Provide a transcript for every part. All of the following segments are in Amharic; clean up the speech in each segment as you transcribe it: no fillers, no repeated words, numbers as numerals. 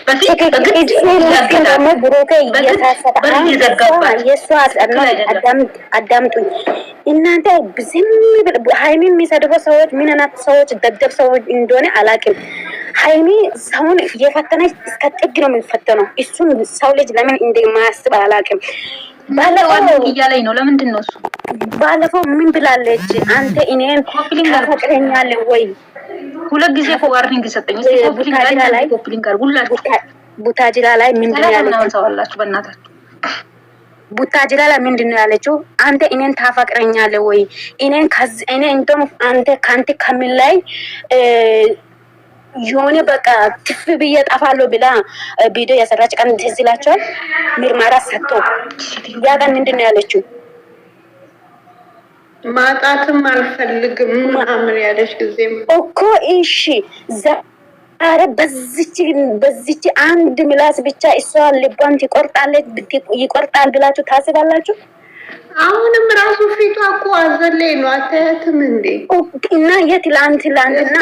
በፊት በግድ ደግሞ ብሩኬ እየሳሰበ አዳምጡኝ እናንተ። ዝም ሀይሚ የሚሰድበው ሰዎች ምን አይነት ሰዎች ደደብ ሰዎች እንደሆነ አላውቅም። ሀይሚ ሰውን እየፈተነች እስከ ጥግ ነው የሚፈተነው። እሱን ሰው ልጅ ለምን እንደማያስብ አላውቅም። ባለፈው እያለኝ ነው። ለምንድን ነው እሱ ባለፈው ምን ብላለች? አንተ እኔን ታፈቅረኛለህ ወይ? ሁለት ጊዜ warning ሰጠኝ። ቡታጅራ ላይ ምንድን ነው ያለችው? በእናታችሁ ቡታጅራ ላይ ምንድን ነው ያለችው? አንተ እኔን ታፈቅረኛለህ ወይ? እኔን እኔ እንደውም አንተ ከአንተ ከምን ላይ የሆነ በቃ ትፍ ብዬ ጠፋለሁ ብላ ቪዲዮ የሰራች ቀን ትዝ ይላቸዋል። ምርመራ ሰጥቶ ያ ቀን ምንድን ነው ያለችው? ማጣትም አልፈልግም ምናምን ያለች ጊዜ እኮ እሺ፣ ዛሬ በዚች አንድ ምላስ ብቻ እሷ ልቧን ትቆርጣለች ይቆርጣል ብላችሁ ታስባላችሁ? አሁንም ራሱ ፊቷ እኮ አዘለኝ ነው። አታያትም እንዴ? እና የትላንት ትላንትና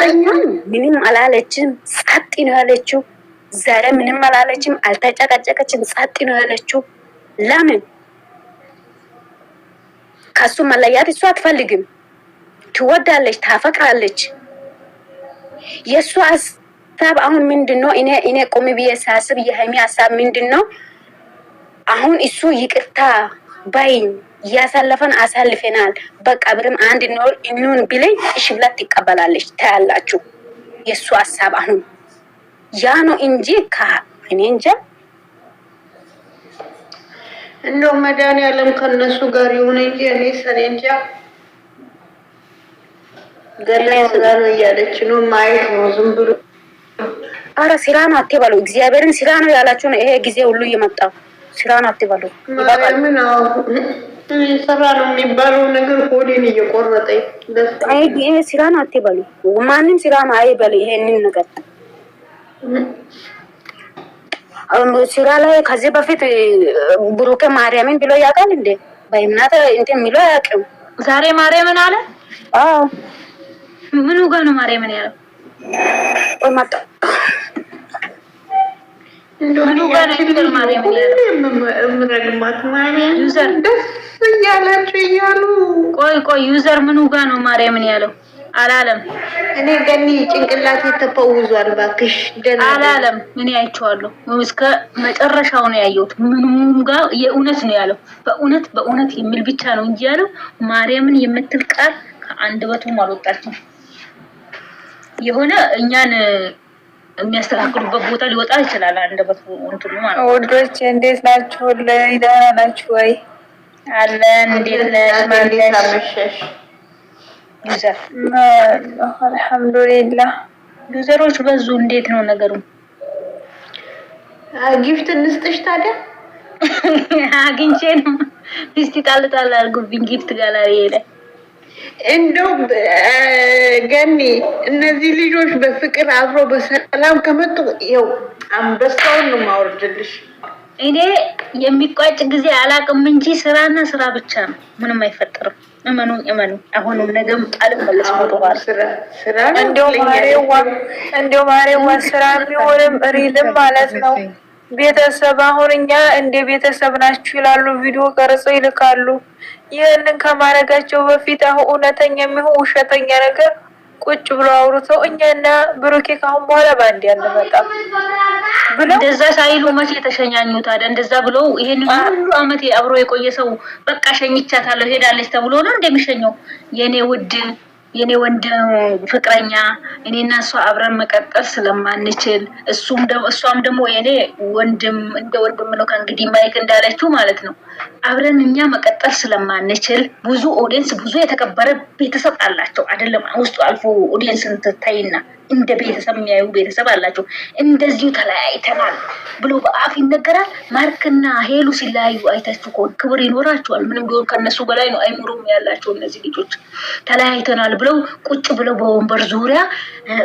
ምንም አላለችም፣ ጸጥ ነው ያለችው። ዛሬ ምንም አላለችም፣ አልተጨቀጨቀችም፣ ጸጥ ነው ያለችው። ለምን ከሱ መለያት እሱ አትፈልግም። ትወዳለች፣ ታፈቅራለች። የእሱ ሀሳብ አሁን ምንድን ነው? እኔ ቆሜ ብዬ ሳስብ የሀይሚ ሀሳብ ምንድን ነው? አሁን እሱ ይቅርታ ባይኝ እያሳለፈን አሳልፈናል፣ በቃ ብርም አንድ እንሁን ቢለኝ እሺ ብላ ትቀበላለች። ታያላችሁ፣ የእሱ ሀሳብ አሁን ያ ነው እንጂ እኔ እንጃ። እንደው መድኃኒዓለም ከነሱ ጋር ይሁን እንጂ እኔ ሰኔ እንጃ። ገና ስራ ነው እያለች ነው ማየት ነው ዝም ብሎ። አረ ስራ ነው አትበሉ፣ እግዚአብሔርን ስራ ነው ያላችሁ ነው ይሄ ጊዜ ሁሉ እየመጣው። ስራ ነው አትበሉ። ማርያምን ስራ ነው የሚባለው ነገር ሆዴን እየቆረጠኝ። ይሄ ስራ ነው አትበሉ። ማንም ስራ ነው አይበሉ። ይሄንን ነገር ስራ ላይ ከዚህ በፊት ብሩኬ ማርያምን ብሎ ያውቃል እንዴ? በእምነት እንትን የሚለው አያውቅም። ዛሬ ማርያምን አለ። አዎ ምኑ ጋር ነው ማርያምን ያለው? ቆይ መጣ። ምኑ ጋር ነው ማርያምን ያለው? የምረግማት ማርያም ደስ እያላቸው እያሉ ቆይ ቆይ፣ user ምኑ ጋር ነው ማርያምን ያለው? አላለም። እኔ ገኒ ጭንቅላቴ ተፈውዟል። እባክሽ ደህና አላለም። እኔ አይቼዋለሁ፣ እስከ መጨረሻው ነው ያየሁት። ምኑም ጋር የእውነት ነው ያለው። በእውነት በእውነት የሚል ብቻ ነው እንጂ ያለው ማርያምን የምትል ቃል ከአንደበቱም አልወጣችም። የሆነ እኛን የሚያስተካክሉበት ቦታ ሊወጣ ይችላል አንደበቱ እንትኑ ማለት ነው። ውዶች እንዴት ናችሁ? ደህና ናችሁ ወይ? አለን። እንዴት ነሽ? እንዴት አመሸሽ? user አልሐምዱሊላህ። User ኦች በዙ። እንዴት ነው ነገሩ? Gift እንስጥሽ ታዲያ። አግኝቼ ነው። እስቲ ጣል ጣል አድርጉብኝ gift gallery ላይ። እንደው ገኒ እነዚህ ልጆች በፍቅር አብሮ በሰላም ከመጡ ይኸው አንበሳውን ነው የማወርድልሽ። እኔ የሚቋጭ ጊዜ አላውቅም እንጂ ስራና ስራ ብቻ ነው። ምንም አይፈጠርም። እመኑኝ እመኑኝ። አሁንም ነገም አልመለስም ወደኋላ። እንደው ማሬዋ ስራ የሚሆንም real ም ማለት ነው። ቤተሰብ አሁን እኛ እንደ ቤተሰብ ናችሁ ይላሉ፣ ቪዲዮ ቀርጸው ይልካሉ። ይህንን ከማድረጋቸው በፊት አሁን እውነተኛ የሚሆን ውሸተኛ ነገር ቁጭ ብሎ አውርተው እኛና ብሩኬ ካሁን በኋላ በአንድ አንመጣም ብለው እንደዛ ሳይሉ መቼ ተሸኛኙ ታዲያ? እንደዛ ብለው ይሄን ሁሉ አመት አብሮ የቆየ ሰው በቃ ሸኝቻታለሁ ሄዳለች ተብሎ ነው እንደሚሸኘው? የኔ ውድ የኔ ወንድ ፍቅረኛ እኔና እሷ አብረን መቀጠል ስለማንችል እሱም እሷም ደግሞ የኔ ወንድም እንደ ወንድም ነው ከእንግዲህ ማይክ እንዳለችው ማለት ነው። አብረን እኛ መቀጠል ስለማንችል ብዙ audience ብዙ የተከበረ ቤተሰብ አላቸው አይደለም? ውስጡ አልፎ ኦዲየንስን ትታይና እንደ ቤተሰብ የሚያዩ ቤተሰብ አላቸው። እንደዚሁ ተለያይተናል ብሎ በአፍ ይነገራል። ማርክና ሄሉ ሲለያዩ አይታችሁ ከሆነ ክብር ይኖራቸዋል። ምንም ቢሆን ከነሱ በላይ ነው አይምሮም ያላቸው እነዚህ ልጆች። ተለያይተናል ብለው ቁጭ ብለው በወንበር ዙሪያ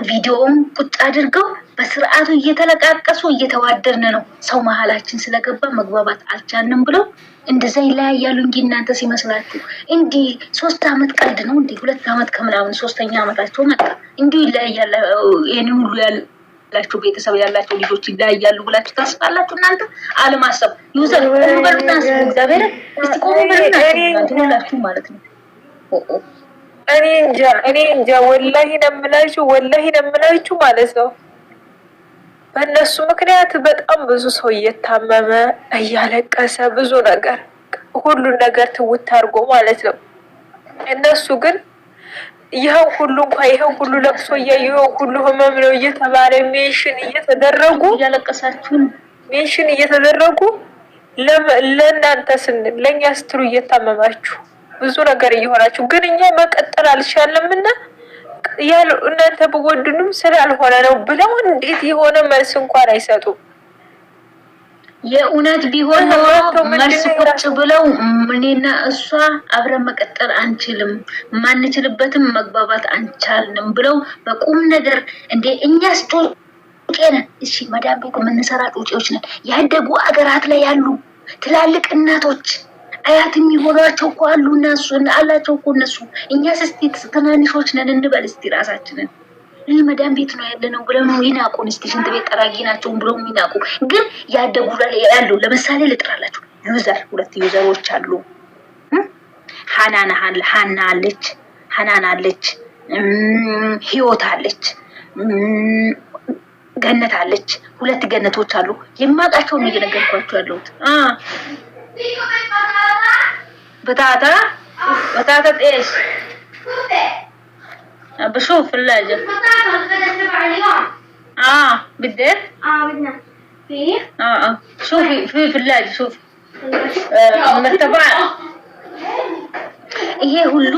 ቪዲዮውን ቁጭ አድርገው በስርዓቱ እየተለቃቀሱ እየተዋደርን ነው፣ ሰው መሀላችን ስለገባ መግባባት አልቻልንም ብለው እንደዛ ይለያያሉ እንጂ እናንተ ሲመስላችሁ እንዲህ 3 አመት ቀልድ ነው እንዲህ 2 አመት ከምናምን ሶስተኛ አመታቸው መጣ። እንዲሁ ይለያያል። ይህንን ሁሉ ያለፈ ያላቸው ቤተሰብ ያላቸው ልጆች ይለያያሉ ብላችሁ ታስባላችሁ እናንተ? አለማሰብ user ቆም በሉና አስቡ። እግዚአብሔር እስቲ ቆም በሉና አስቡ ሁላችሁ ማለት ነው። እኔ እንጃ፣ እኔ እንጃ። ወላሂ ነው የምላችሁ፣ ወላሂ ነው የምላችሁ ማለት ነው። በእነሱ ምክንያት በጣም ብዙ ሰው እየታመመ እያለቀሰ ብዙ ነገር ሁሉን ነገር ትውት አድርጎ ማለት ነው። እነሱ ግን ይኸው ሁሉ እንኳ ይኸው ሁሉ ለቅሶ እያዩ ይኸው ሁሉ ህመም ነው እየተባለ mention እየተደረጉ እያለቀሳችሁ mention እየተደረጉ ለእናንተ ስንል ለእኛ ስትሉ እየታመማችሁ ብዙ ነገር እየሆናችሁ ግን እኛ መቀጠል አልቻለምና ያሉ እናንተ ብወድኑም ስላልሆነ ነው ብለው እንዴት የሆነ መልስ እንኳን አይሰጡም። የእውነት ቢሆን ኖሮ መልስ ቁጭ ብለው እኔና እሷ አብረን መቀጠል አንችልም፣ ማንችልበትም መግባባት አንቻልንም ብለው በቁም ነገር እንዴ እኛስ ጩጬ ነን። እሺ መዳም ቤት የምንሰራ ጩጬዎች ነን። ያደጉ አገራት ላይ ያሉ ትላልቅ እናቶች አያት የሚሆኗቸው እኮ አሉ። እነሱ አላቸው እኮ እነሱ። እኛስ እስቲ ትናንሾች ነን እንበል እስቲ ራሳችንን ይህ መዳም ቤት ነው ያለ ነው ብለው ነው ይናቁን። እስቲ ሽንት ቤት ጠራጊ ናቸው ብለው ይናቁ። ግን ያደጉ ያሉ ለምሳሌ ልጥራላችሁ፣ user ሁለት user ኦች አሉ። ሀናን ሀና አለች፣ ሀናን አለች፣ ህይወት አለች፣ ገነት አለች። ሁለት ገነቶች አሉ። የማውቃቸው ነው እየነገርኳቸው ያለሁት። بطاطا بطاطا ايش؟ بشوف الثلاجة. الغداء تبع اليوم. اه بدك؟ اه بدنا في. اه شوفي في ثلاجة شوفي مرتبع። ይሄ ሁሉ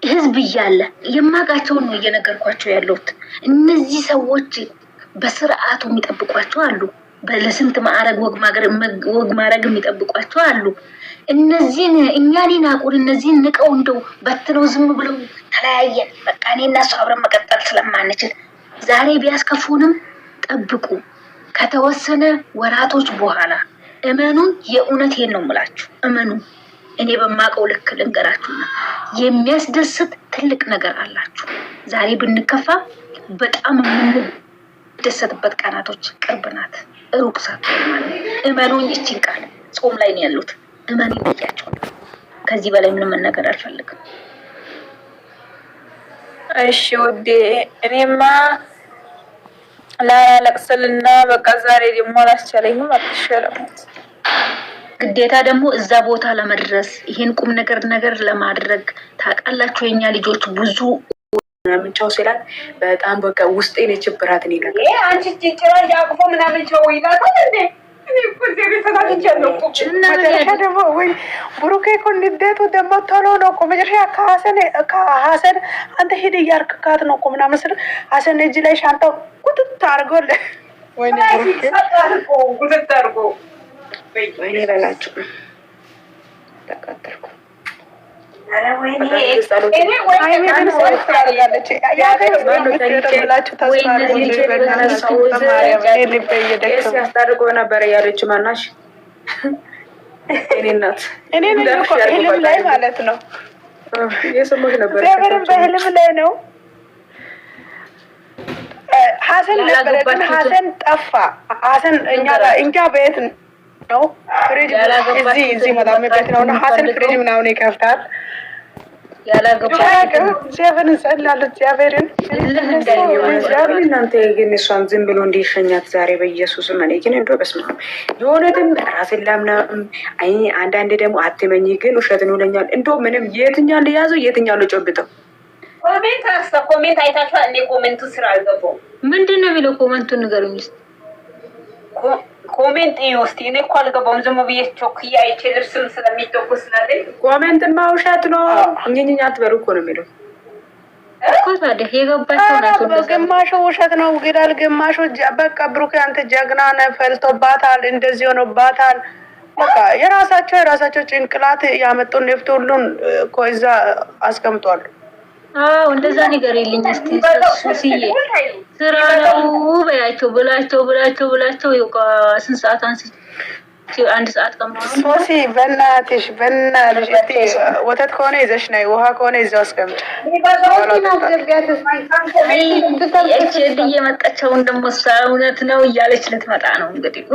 ህዝብ እያለ የማውቃቸውን ነው እየነገርኳቸው ያለሁት። እነዚህ ሰዎች በስርዓቱ የሚጠብቋቸው አሉ። ለስንት ማዕረግ ወግ ማዕረግ የሚጠብቋቸው አሉ። እነዚህን እኛን ናቁን፣ እነዚህን ንቀው እንደው በትነው ዝም ብለው ተለያየን፣ በቃ እኔ እና እሱ አብረን መቀጠል ስለማንችል ዛሬ ቢያስከፉንም ጠብቁ። ከተወሰነ ወራቶች በኋላ እመኑን፣ የእውነቴን ነው የምላችሁ፣ እመኑ። እኔ በማውቀው ልክ ልንገራችሁና የሚያስደስት ትልቅ ነገር አላችሁ። ዛሬ ብንከፋ በጣም የምንደሰትበት ቀናቶች ቅርብ ናት፣ ሩቅ ሳትሆን ማለት ነው። እመኑኝ፣ እችን ቃል ጾም ላይ ነው ያሉት። እመኑኝ ብያቸዋለሁ። ከዚህ በላይ ምንም መናገር አልፈልግም። እሺ ውዴ፣ እኔማ ላለቅስልና በቃ ዛሬ ደግሞ አላስቻለኝም። አትሸለሙት ግዴታ ደግሞ እዛ ቦታ ለመድረስ ይሄን ቁም ነገር ነገር ለማድረግ ታውቃላችሁ፣ የኛ ልጆች ብዙ ምናምን ቻው ሲላት በጣም በቃ ውስጤን የችብራት እኔ ነገር አንቺ ጭራሽ አቅፎ ምናምን ቻው ይላታል እንዴ? እኔ እኮ እዚህ ቤት ተናግቻለሁ እኮ። መጨረሻ ደግሞ ወይ ብሩኬ እኮ ንዴቱ ደግሞ ቶሎ ነው እኮ መጨረሻ ከሀሰን ከሀሰን አንተ ሂድ እያርክካት ነው እኮ ምናምን ስል ሀሰን እጅ ላይ ሻንጣው ቁጥጥ አድርጎ ወይኔ ብሩኬ ሰጣት እኮ ጉትት አድርጎ። ወይኔ በላችሁ ተቃጠልኩ። ኧረ ወይኔ እኔ ወይ ሀይሚ ግን ሰልፍ ታደርጋለች። ያገኝ ብላችሁ ተስፋ አድርጉ። በማርያም እኔ ልቤ ቄስ እየደከመ ያስታርቆ ነበረ ያለች ማናሽ እኔ እናት እኔ ነኝ እኮ ህልም ላይ ማለት ነው። የሰማሁሽ ነበር። እግዚአብሔርን በህልም ላይ ነው። ሀሰን ነበረ ግን ሀሰን ጠፋ። ሀሰን እኛ ቤት ነው ፍሪጅ እዚህ እዚህ መዳሜ ቤት ነው እና ሀሰን ፍሪጅ ምናምን ይከፍታል። ያላገባችሁትን እግዚአብሔርን እንጸላለሁ። እግዚአብሔርን እልህ እንዳይሆን እናንተ ግን እሷን ዝም ብሎ እንዲሸኛት ዛሬ በኢየሱስ እኔ ግን እንደው በስመ አብ የእውነትም ራስን ላምናም። አይ አንዳንዴ ደግሞ አትመኝ ግን ውሸት ነው ይለኛል። እንደው ምንም የትኛው ልያዘው የትኛው ልጨብጠው? comment አስተ comment አይታችኋል? እኔ comment ኡ ስራ አልገባሁም። ምንድን ነው የሚለው? comment ኡን ንገሩኝ እስኪ። Comment እዩ እስኪ። እኔ እኮ አልገባሁም። ዝም ብዬ ቾክዬ አይቼ ልብስም ስለሚተኮስ ስላለኝ comment ማ ውሸት ነው እኝኝኝ አትበሉ እኮ ነው የሚለው። እኮ ታዲያ የገባቸው ናቸው እንደዛ። ግማሹ ውሸት ነው ይላል፣ ግማሹ በቃ ብሩኬ አንተ ጀግና ነህ፣ ፈልቶባታል፣ እንደዚህ ሆኖባታል። በቃ የራሳቸው የራሳቸው ጭንቅላት ያመጡ ንፍት ሁሉን እኮ እዛ አስቀምጧል። አዎ እንደዛ ነገር የለኝ። እስቲ ሱስዬ ስራ ነው በያቸው ብላቸው ብላቸው ብላቸው ይኸው ስንት ሰዓት አንስቼ አንድ ሰዓት ከምናምን። ሶሲ፣ በእናትሽ በእናትሽ፣ እስቲ ወተት ከሆነ ይዘሽ ነይ፣ ውሃ ከሆነ ይዘው አስቀምጪ። አስገቢያት እስኪ። እየመጣቸውን ደግሞ እሷ እውነት ነው እያለች ልትመጣ ነው እንግዲህ።